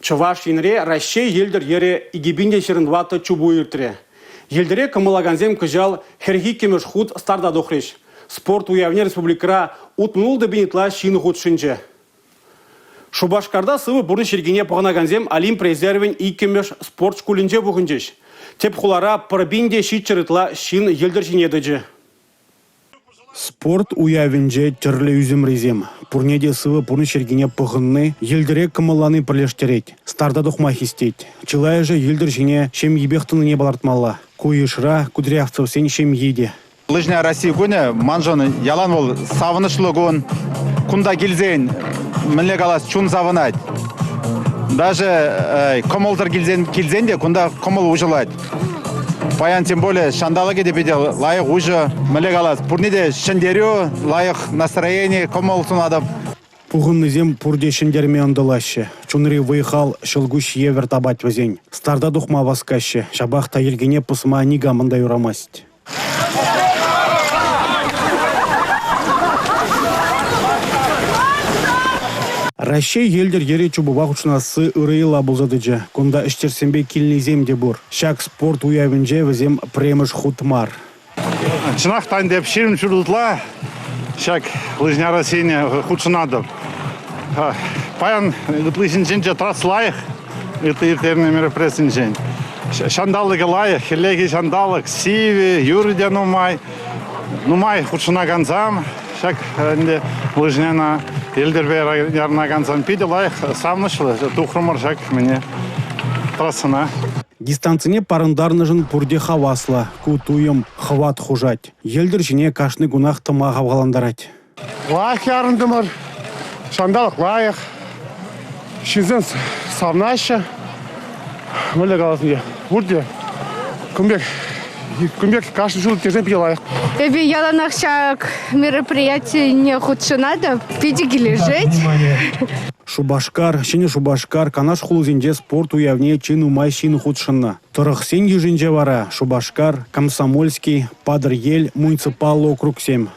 Чӑваш Енре Раҫҫей йӗлтӗр йӗрӗ 2024 чупу иртрӗ. Йӗлтӗре кӑмӑллакансем кӑҫал 42-мӗш хут старта тухрӗҫ. Спорт уявне республикӑра 66 пин ытла ҫын хутшӑнчӗ. Шупашкарта сывӑ пурнӑҫ йӗркине пӑхӑнакансем Олимп резервӗн иккӗмӗш спорт шкулӗнче пухӑнчӗҫ. Тӗп хулара 1700 ытла ҫын йӗлтӗр ҫине тӑчӗ. Спорт уявӗнче тӗрлӗ ӳсӗмрисем. Пурне те сывӑ пурнӑҫ йӗркине пӑхӑнни, йӗлтӗре кӑмӑллани пӗрлештерет, старта тухма хистет. Чылайӑшӗ йӗлтӗр ҫине ҫемйипех тӑнине палӑртмалла. Ку йышра Кудрявцевсен ҫемйи те. Лыжня России кунӗ маншӑн ялан вӑл савӑнӑҫлӑ кун. Кунта килсен, мӗнле калас, чун савӑнать. Даже кӑмӑлсӑр килсен, килсен те кунта кӑмӑл уҫӑлать. Паян тем более ҫанталӑкӗ те питӗ лайӑх уҫӑ. Мӗнле калас, пурне те ҫӗнтерӳ, лайӑх настроени, кӑмӑл сунатӑп. Пухӑннисем пурте ҫӗнтерме ӑнтӑлаҫҫӗ. Чунри вӑй-хал ҫӑлкуҫ евӗр тапать вӗсен. Старта тухма васкаҫҫӗ, ҫапах та йӗркене пӑсма никамӑн та юрамасть. Раҫҫей йӗлтӗр йӗрӗ чупӑва хутшӑнасси ырӑ йӑла пулса тӑчӗ. Кунта ӗҫтешсемпе килнисем те пур. Ҫак спорт уявӗнче вӗсем пӗрремӗш хут мар. Чӑнах та ӗнтӗ эп 20 ҫул ытла ҫак лыжня Россине хутшӑнатӑп. Паян ытлисенчен те трасса лайӑх, ытти ирттернӗ мероприятисенчен. Ҫанталӑкӗ лайӑх, хӗллехи ҫанталӑк, сивӗ, юрӗ те нумай. Нумай хутшӑнакансам ҫак ӗнтӗ лыжняна йӗлтӗрпе ярӑнакансам питӗ лайӑх, савӑнӑҫлӑ тухрӑмӑр ҫак мӗне трассӑна. Дистанцине парӑнтарнӑшӑн пурте хаваслӑ. Ку туйӑм хӑват хушать. Йӗлтӗр ҫине кашни кунах тӑма хавхалантарать. Лайӑх ярӑнтӑмӑр. Ҫанталӑк лайӑх. Ҫынсем савӑнаҫҫӗ. Мӗнле калас ӗнтӗ, пурте кун пек кун пек кашни ҫул ирттерсен питӗ лайӑх. Эпӗ яланах ҫак мероприятине хутшӑнатӑп. Питӗ килӗшет. Шупашкар, Ҫӗнӗ Шупашкар, Канаш хулисенче спорт уявне чи нумай ҫын хутшӑннӑ. Тӑрӑхсен йышӗнче вара Шупашкар, Комсомольски, Патӑрьел муниципаллӑ округсем.